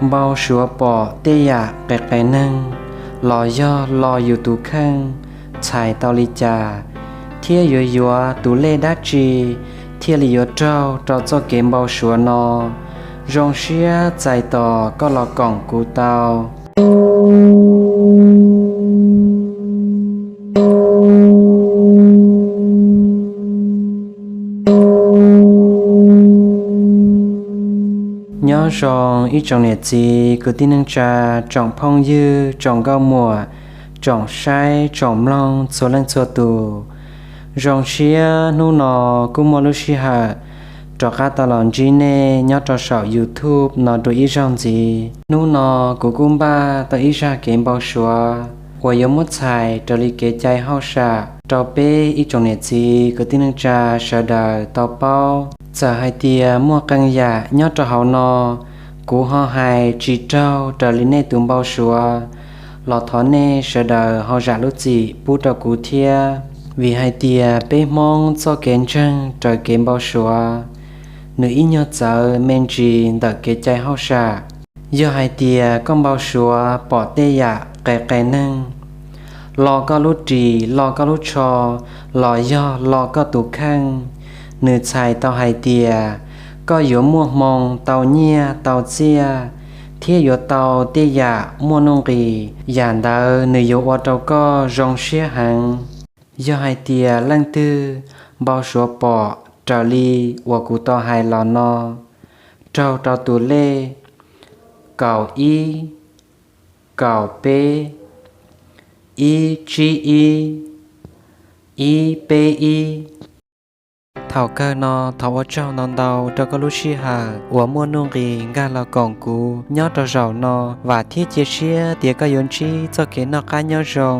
Npau suav pom tej yam qes qes neeg los yog lo yus tus kheej txhais tau li cas, thiab yuav yuav tus lej dab tsi thiaj li yuav raug rau txoj kev npau suav no. Zoo siab txais tos koj los koom kuv tau. Nyob zoo ib tsoom niam txiv kwv tij neej tsa, tsoom phooj ywg, tsoom nkauj muam, tsoom saib tsoom mloog txhua leej txhua tus. Zoo siab hnub no kuj muaj lub sij hawm rov qab tau los ntsib nej nyob rau saum YouTube no dua ib zaug ntxiv. Hnub no kuv kuj npaj tau ib zaj kev npau suav uas yuav muab txhais raws li kev cai hauj sam rau peb ib tsoom niam txiv kwv tij neej tsa sawv daws tau paub. Txawm hais tias muaj qee yam nyob rau hauv no kuv ho hais tsis raug raws li nej tus npau suav los thov nej sawv daws ho zam lub txim pub rau kuv thiab. Vim hais tias peb Hmoob txoj kev ntseeg raws kev npau suav, nws ib nyuag txawv me ntsis ntawm kev cai hauj sam. Yog hais tias koj npau suav pom tej yam qes qes neeg, lo koj lub ris, lo koj lub tsho, los yog lo koj tus kheej, nws txhais tau hais tias koj yuav muaj hmoo tau nyiaj tau txiaj, thiab yuav tau tej yam muaj nuj nqis, yam ntawd nws yuav ua rau koj zoo siab heev. Yog hais tias leej twg npau suav pom raws li uas kuv tau hais los no, raug rau tus lej kaum ib, kaum peb, ib tsib ib, ib peb ib. Thaum kawg no thov ua tsaug ntau ntau rau koj lub sij hawm uas muaj nuj nqis nkag los koom kuv nyob rau zaum no. Vam thiab cia siab tias koj yuav ntsib txoj kev noj qab nyob zoo.